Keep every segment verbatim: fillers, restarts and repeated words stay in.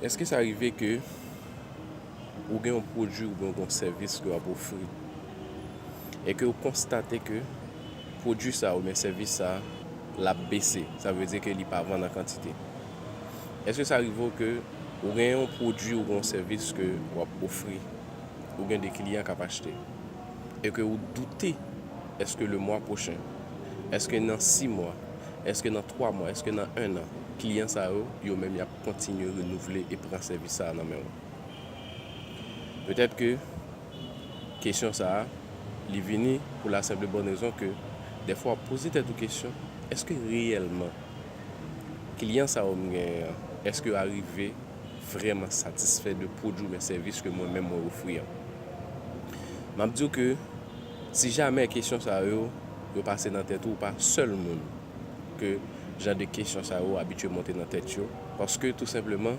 Èske sa rive ke ou gen yon pwodui oubyen ou gen yon sèvis ke w ap ofri e ke ou konstate ke pwodui sa a oubyen sèvis sa a l ap bese, sa vle di ke li pa vann an kantite? Èske sa rive w ke ou gen yon pwodui oubyen yon sèvis ke w ap ofri, ou gen de kliyan k ap achte e ke ou doute, èske le mwa pwochen, èske nan sis mwa, èske nan twa mwa, èske nan en an, kliyan sa yo, yo menm y ap kontinye renouvle e pran sèvis sa a nan men w? Petèt ke kesyon sa a, li vini pou la senp e bòn rezon ke dèfwa w ap poze tèt ou kesyon, èske reyèlman kliyan sa yo m genyen an, èske yo arive vrèman satisfè de pwodui oubyen sèvis ke mwen menm mwen ofri an? M ap di w ke si jamè kesyon sa yo, yo pase nan tèt ou, ou pa sèl moun ke jan de kesyon sa yo abitye monte nan tèt yo, paske tou senpleman,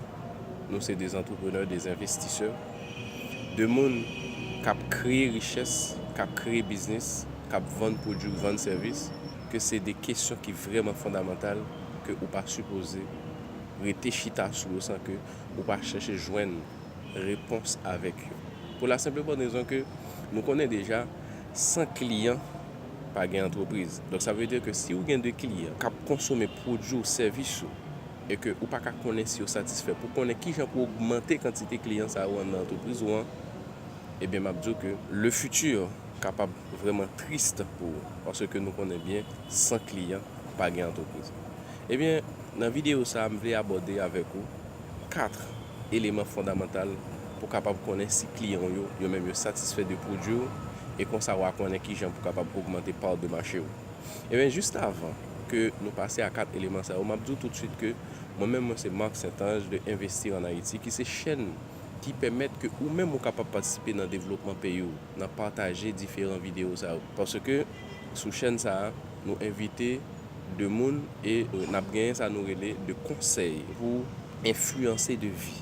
nou se de antreprenè, de envestisè, de moun k ap kreye richès, k ap kreye biznis, k ap vann pwodui, vann sèvis, ke se de kesyon ki vrèman fondamantal ke ou pa sipoze rete chita sou yo san ke ou pa chèche jwenn repons avèk yo. Pou la senp e bòn rezon ke nou konnen deja, san kliyan, pa gen antrepriz. Donk, sa vle di ke si ou gen de kliyan k ap konsome pwodui w, sèvis ou, e ke ou pa ka konnen si yo satisfè, pou konnen kijan pou ogmante kantite kliyan sa yo anndan antrepriz ou an, ebyen, m ap di w ke le futur kapab vrèman tris pou ou, paske nou konnen byen, san kliyan, pa gen antrepriz. Ebyen, nan videyo sa a, m vle abòde avèk ou kat eleman fondamantal pou w kapab konnen si kliyan w yo, yo menm yo satisfè de pwodui w, e konsa w a konnen kijan pou w kapab ogmante pa de mache w. Ebyen, jis avan ke nou pase a kat eleman sa yo, m ap di w toutswit ke mwen menm, mwen se Marc Saint-Ange de Investir en Haïti, ki se chèn ki pèmèt ke ou menm ou kapab patisipe nan devlopman peyi w, nan pataje diferan videyo sa yo. Paske sou chèn sa a, nou envite de moun e, e, n ap genyen sa nou rele de konsèy pou enfliyanse de vi,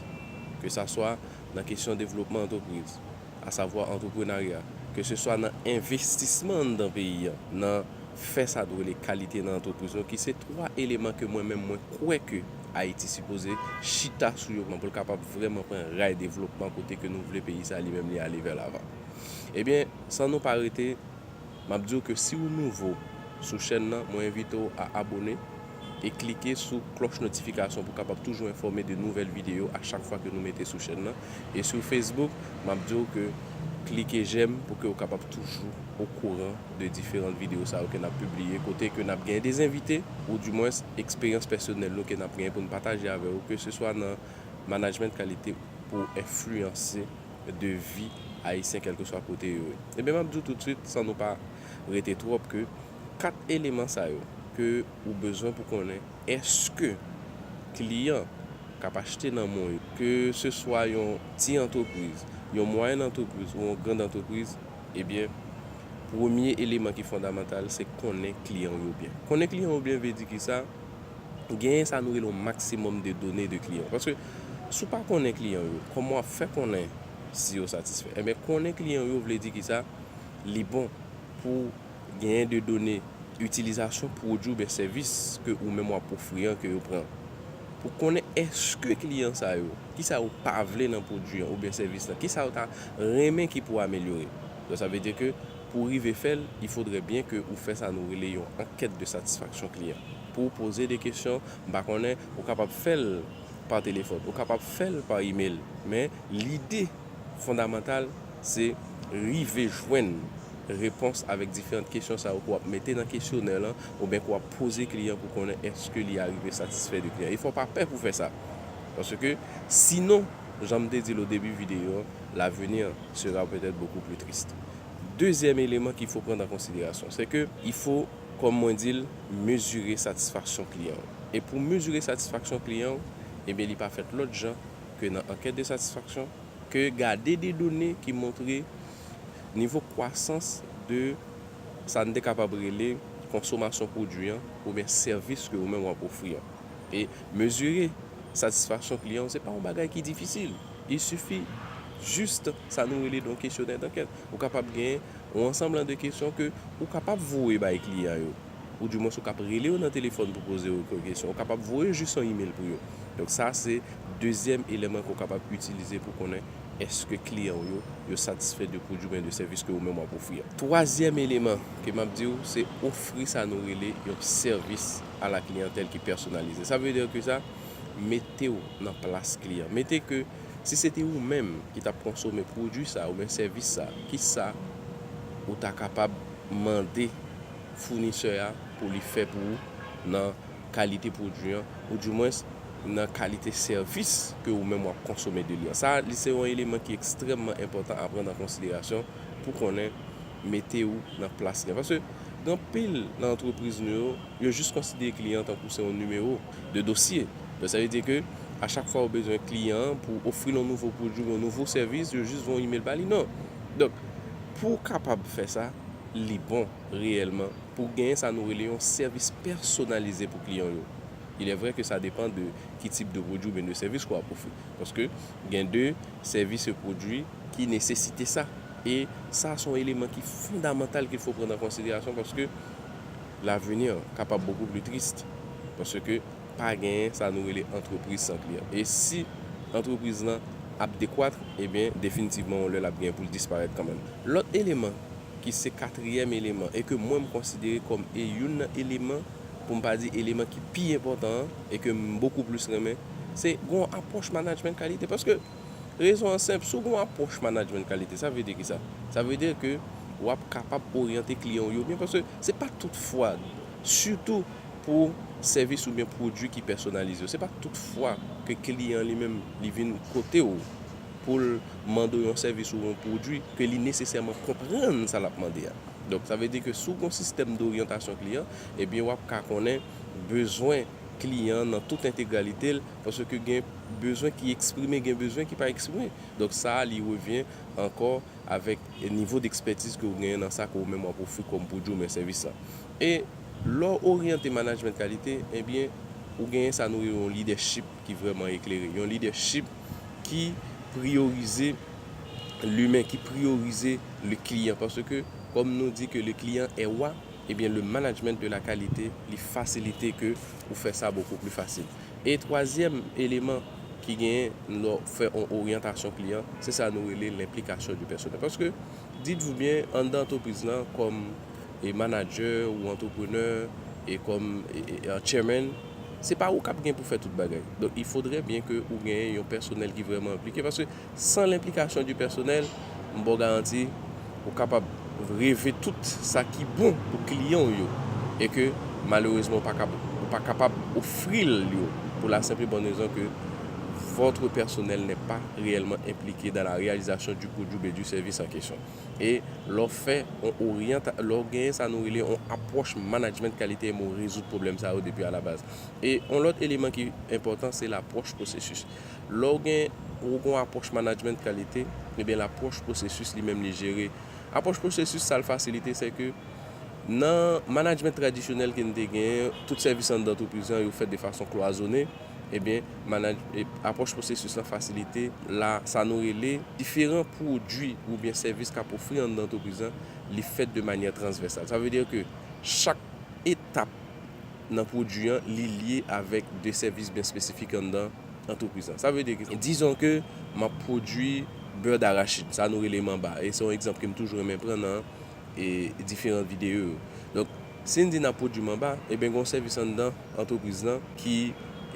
ke sa swa nan kesyon devlopman antrepriz, asavwa antreprenarya, ke se swa nan envestisman anndan peyi a, nan fè sa nou rele kalite nan antrepriz nou, ki se twa eleman ke mwen menm mwen kwè ke Ayiti sipoze chita sou yo pou l kapab vrèman pran ray devlopman kote ke nou vle peyi sa li menm li ale vè lavan. Ebyen, san nou pa rete, m ap di w ke si w nouvo sou chèn nan, mwen envite w a abone e klike sou klòch notifikasyon pou w kapab toujou enfòme de nouvèl videyo a chak fwa ke nou mete sou chèn nan. E sou Facebook, m ap di w ke klike j'aime pou ke w kapab toujou okouran de diferan videyo sa yo ke n ap pibliye, kote ke n ap gen de envite, ou dimwens eksperyans pèsonèl nou ke n ap gen pou n pataje avè w, ke se swa nan management kalite pou enfliyanse de vi ayisyen kèlkeswa kote yo ye. Ebyen, m ap di w toutswit, san nou pa rete twòp, ke kat eleman sa yo ke ou bezwen pou konnen èske kliyan k ap achte nan men w yo, ke se swa yon ti antrepriz, yon mwayèn antrepriz ou yon grann antrepriz, ebyen, premye eleman ki fondamantal, se konnen kliyan w yo byen. Konnen kliyan w yo byen vle di kisa? Genyen sa nou rele yon maksimòm de done de kliyan. Paske si w pa konnen kliyan w yo, kòman w ap fè konnen si yo satisfè? Ebyen, konnen kliyan w yo vle di kisa? Li bon pou genyen de done itilizasyon pwodui oubyen sèvis ke ou menm w ap ofri an ke yo pran. Pou konnen èske kliyan sa yo, kisa yo pa vle nan pwodui an oubyen sèvis lan, kisa yo ta renmen ki pou amelyore. Donk, sa vle di ke pou w rive fè l, il faudrait bien ke ou fè sa nou rele yon ankèt de satisfaksyon kliyan. Pou w poze de kesyon, m pa konnen, ou kapab fè l pa telefòn, ou kapab fè l pa imèl, men lide fondamantal, se rive jwenn repons avèk diferan kesyon sa yo ke w ap mete nan kesyonè lan, oubyen ke w ap poze kliyan pou konnen èske li arive satisfè de kliyan. E fò w pa pè pou fè sa. Paske, sinon, jan m te di l o debi videyo an, l'avenir sera peut-être beaucoup plus triste. Dezyèm eleman ke il faut prendre en considération, c'est que il faut, kòm mwen di l, mezire satisfaksyon kliyan w. E pou mezire satisfaksyon kliyan w, ebyen, li pa fèt lòt jan ke nan ankèt de satisfaksyon, ke gade de done ki montre nivo kwasans de sa n te kapab rele konsomasyon pwodui an oubyen sèvis ke ou menm w ap ofri an. E mezire satisfaksyon kliyan w, se pa yon bagay ki difisil. Il suffit juste sa nou rele de yon kesyonè d'ankèt. Ou kapab gen yon ansanm de kesyon ke ou kapab voye bay kliyan yo. Ou dimwens ou kab rele yo nan telefòn pou poze yo kesyon. Ou kapab voye jis yon imèl pou yo. Donk sa se dezyèm eleman ke w kapab itilize pou konnen èske kliyan w yo, yo satisfè de pwodui oubyen de sèvis ke ou menm w ap ofri a. Twazyèm eleman ke m ap di w, se ofri sa nou rele yon sèvis a la kliyantèl ki pèsonalize. Sa vle di ke sa, mete w nan plas kliyan. Mete ke si se te ou menm ki t ap konsome pwodui sa oubyen sèvis sa, kisa ou ta kapab mande founisè a pou li fè pou ou nan kalite pwodui an, oudimwens nan kalite sèvis ke ou menm w ap konsome de li an. Sa, li se yon eleman ki ekstrèmman enpòtan a pran an konsiderasyon pou konnen mete w nan plas li an. Paske gen anpil nan antrepriz nou yo, yo jis konsidere kliyan tankou se yon nimewo de dosye. Donk, sa vle di ke a chak fwa ou bezwen kliyan an pou ofri l yon nouvo pwodui, yon nouvo sèvis, yo jis voye yon imèl ba li. Non. Donk, pou w kapab fè sa, li bon reyèlman pou genyen sa nou rele yon sèvis pèsonalize pou kliyan yo. Il est vrai que ça dépend de ki tip de pwodui oubyen de sèvis ke w ap ofri. Paske gen de sèvis e pwodui ki nesesite sa. E sa, se yon eleman ki fondamantal ke fo pran an konsiderasyon paske l'avenir kapab beaucoup plus triste. Paske pa genyen sa nou rele antrepriz san kliyan. E si antrepriz lan ap dekwat, ebyen, definitivman, yon lè l ap genyen pou l disparèt kanmenm. Lòt eleman, ki se katriyèm eleman, e ke mwen m konsidere kòm e youn nan eleman, pou m pa di eleman ki pi enpòtan an, e ke m bokou plis renmen, se gen yon apwòch management kalite. Paske rezon an senp, si w gen yon apwòch management kalite, sa vle di kisa? Sa vle di ke w ap kapab oryante kliyan w yo byen, paske se pa tout fwa, sitou pou sèvis oubyen pwodui ki pèsonalize yo, se pa tout fwa ke kliyan li menm, li vin kote w pou l mande w yon sèvis ou yon pwodui ke li nesesèman konprann sa l ap mande a. Donk, sa vle di ke si w gen yon sistèm doryantasyon kliyan, ebyen, w ap ka konnen bezwen kliyan an nan tout entegralite l, paske gen bezwen ki eksprime, gen bezwen ki pa eksprime. Donk, sa a, li revyen ankò avèk nivo dekspètiz ke w genyen nan sa ke w menm w ap ofri kòm pwodui oubyen sèvis la. E lè w oryante management kalite, ebyen, ou genyen sa nou rele yon leadership ki vrèman eklere. Yon leadership ki priyorize limen, ki priyorize le client. Paske, kòm nou di ke le client est roi, ebyen, le management de la qualité, li fasilite ke ou fè sa bokou pli fasil. E twazyèm eleman ki genyen lè w fè yon oryantasyon kliyan, se sa nou rele lenplikasyon di pèsonèl. Paske, dites-vous bien, anndan antrepriz lan, kòm e manager ou entrepreneur e kòm e, e, e, chairman, se pa ou k ap gen pou fè tout bagay. Donk, il faudrait bien ke ou genyen yon pèsonèl ki vrèman enplike, paske san lenplikasyon di pèsonèl, m ba w garanti, ou kapab reve tout sa ki bon pou kliyan w yo, e ke malerezman ou pa kap-, ou pa kapab ofri l yo, pou la senp e bòn rezon ke votre personnel n'est pas réellement impliqué dans la réalisation du produit oubyen du service en question. E lè w fè yon oryanta-, lè w genyen sa nou rele yon apwòch management kalite, ebyen, ou rezoud pwoblèm sa yo depi alabaz. E yon lòt eleman ki enpòtan, se lapwòch pwosesis. Lè w gen, ou gen yon apwòch management kalite, ebyen, lapwòch pwosesis li menm li jere. Apwòch pwosesis, sa l fasilite, se ke nan management tradisyonèl ke n te genyen, tout sèvis anndan antrepriz lan, yo fèt de fason klwazone. Ebyen, manaj-, e, apwòch pwosesis lan fasilite, la, sa nou rele diferan pwodui oubyen sèvis k ap ofri anndan antrepriz lan, li fèt de manyè transvèsal. Sa vle di ke chak etap nan pwodui an, li lye avèk de sèvis byen espesifik anndan antrepriz lan. Sa vle di ke, dizon ke m ap pwodui bè darachid, sa nou rele manba, e se yon egzanp ke m toujou renmen pran nan e diferan videyo yo. Donk, si n di n ap pwodui manba, ebyen, gen yon sèvis anndan antrepriz lan ki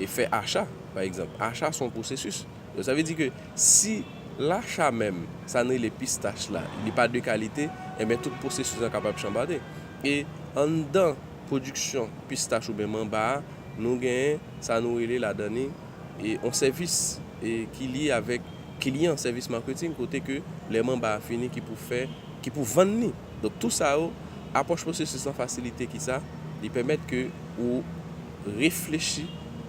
e fè acha, pa egzanp. Acha se yon pwosesis. Donk, sa vle di ke si lacha menm, sa n rele pistach la, li pa de kalite, ebyen, tout pwosesis lan kapab chanbade. E anndan pwodiksyon pistach oubyen manba a, nou genyen sa nou rele ladan li e yon sèvis e ki lye avèk kliyan, sèvis maketing, kote ke lè manba a fini ki pou fè, ki pou vann li. Donk, tou sa yo, apwòch pwosesis lan fasilite kisa? Li pèmèt ke ou reflechi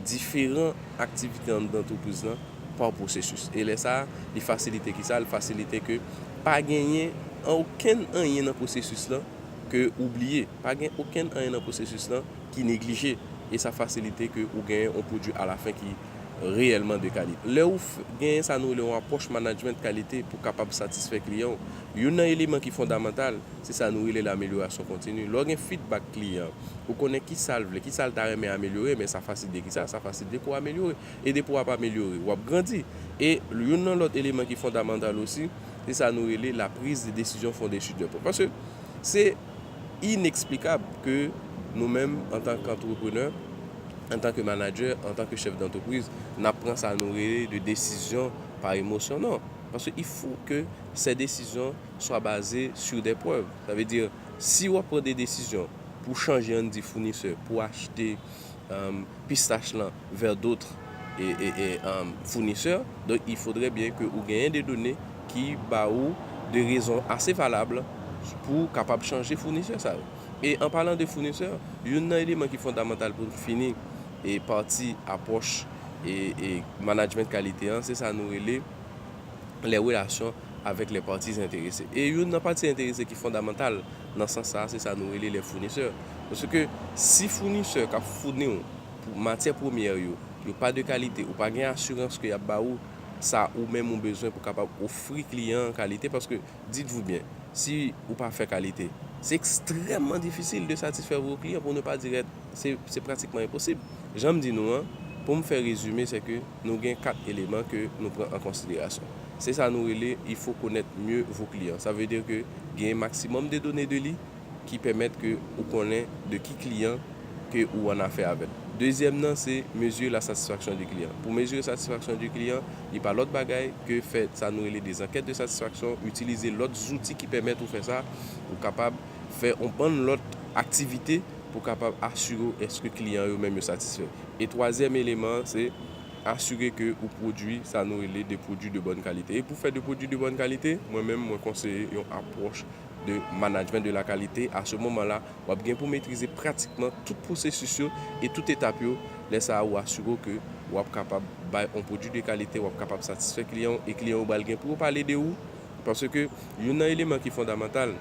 diferan aktivite anndan antrepriz lan pa pwosesis. E lè sa a, li fasilite kisa? Li fasilite ke pa genyen okenn anyen nan pwosesis lan ke ou bliye. Pa gen okenn anyen nan pwosesis lan ki neglije. E sa fasilite ke ou genyen yon pwodui alafen ki reyèlman de kalite. Lè ou f- genyen sa nou rele yon apwòch management kalite pou kapab satisfè kliyan w, youn nan eleman ki fondamantal, se sa nou rele lamelyorasyon kontini. Lè w gen feedback kliyan, ou konnen ki sa l vle, ki sa l ta renmen amelyore, men sa fasilite ki sa, sa fasilite pou w amelyore. E depi w ap amelyore, w ap grandi. E youn nan lòt eleman ki fondamantal osi, se sa nou rele la prise de décision fondée sur des preuves. Paske se ineksplikab ke nou menm, antanke antreprenè, antanke manadjè, antanke chèf d'antrepriz, n ap pran sa nou rele de desizyon pa emosyon. Non. Paske il faut que ces décisions soient basées sur des preuves. Sa vle di, si w ap pran de desizyon pou chanje, ann di, founisè, pou achte um, pistach lan vers d'autres et, et, et, um, fournisseurs, donc il faudrait bien que ou genyen de done ki ba ou de rezon ase valab pou kapab chanje founisè sa yo. E an palan de founisè, youn nan eleman ki fondamantal pou n fini e pati apwòch e, e management kalite an, se sa nou rele les relations avec les parties intéressées. E youn nan pati enterese ki fondamantal nan sans sa a, se sa nou rele les fournisseurs. Paske si founisè k ap founi w pou matyè premyè yo, yo pa de kalite, ou pa gen asirans ke y ap ba ou sa ou menm ou bezwen pou kapab ofri kliyan an kalite, paske, dites-vous bien, si ou pa fè kalite, se ekstrèmman difisil de satisfè vos clients, pour ne pas dire se, se pratikman enposib. Jan m di nou an, pou m fè rezime, se ke nou gen kat eleman ke nou pran an konsiderasyon. Se sa nou rele, il faut connaître mieux vos clients. Sa vle di ke gen maksimòm de done de li ki pèmèt ke ou konnen de ki kliyan ke ou an afè avè l. Dezyèm nan, se mezire la satisfaction du client. Pou mezire satisfaction du client, li pa lòt bagay ke fè sa nou rele des enquêtes de satisfaction, itilize lòt zouti ki pèmèt ou fè sa, ou kapab fè yon bann lòt aktivite pou kapab asire w èske kliyan yo menm yo satisfè. E twazyèm eleman an, se asire ke ou pwodui sa nou rele de pwodui de bòn kalite. E pou fè de pwodui de bòn kalite, mwen menm, mwen konseye yon apwòch de management de la qualité. A se moman la, w ap gen pou metrize pratikman tout pwosesis yo e tout etap yo. Lè sa a, ou asire w ke w ap kapab bay yon pwodui de kalite, w ap kapab satisfè kliyan w, e kliyan yo pral gen pou yo pale de ou. Paske youn nan eleman ki fondamantal,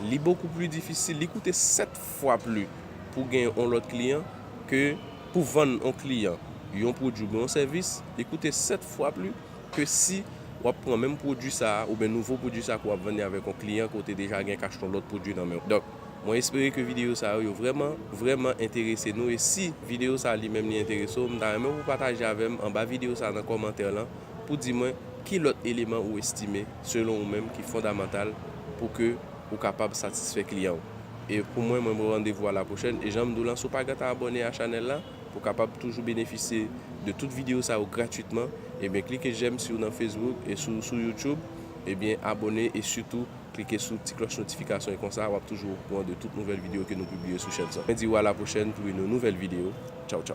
li bokou pli difisil, li koute sèt fwa pli pou gen yon lòt kliyan ke pou vann yon kliyan yon pwodui oubyen yon sèvis, li koute sèt fwa pli ke si w ap pran menm pwodui sa a, oubyen nouvo pwodui sa a ke w ap vann li avèk yon kliyan ke w te deja gen k achte yon lòt pwodui nan men w. Donk, mwen espere ke videyo sa yo, yo vrèman, vrèman enterese nou. E si videyo sa a li menm li enterese w, m ta renmen w pou pataje avè m anba videyo sa a nan kòmantè lan pou di mwen ki lòt eleman ou estime, selon ou menm, ki fondamantal pou ke ou kapab satisfè kliyan w. E pou mwen, mwen ba w randevou a la pwochèn. E jan m di w lan, si w pa gentan abòne a chanèl la, pou w kapab toujou benefisye de tout videyo sa yo gratwitman, ebyen, klike j'aime si w nan Facebook e sou, sou YouTube, ebyen, abòne e sitou klike sou ti klòch notifikasyon e konsa w ap toujou okouran de tout nouvèl videyo ke nou pibliye sou chèn sa. Mwen di w a la pwochèn pou yon nouvèl videyo. Tchaw, tchaw.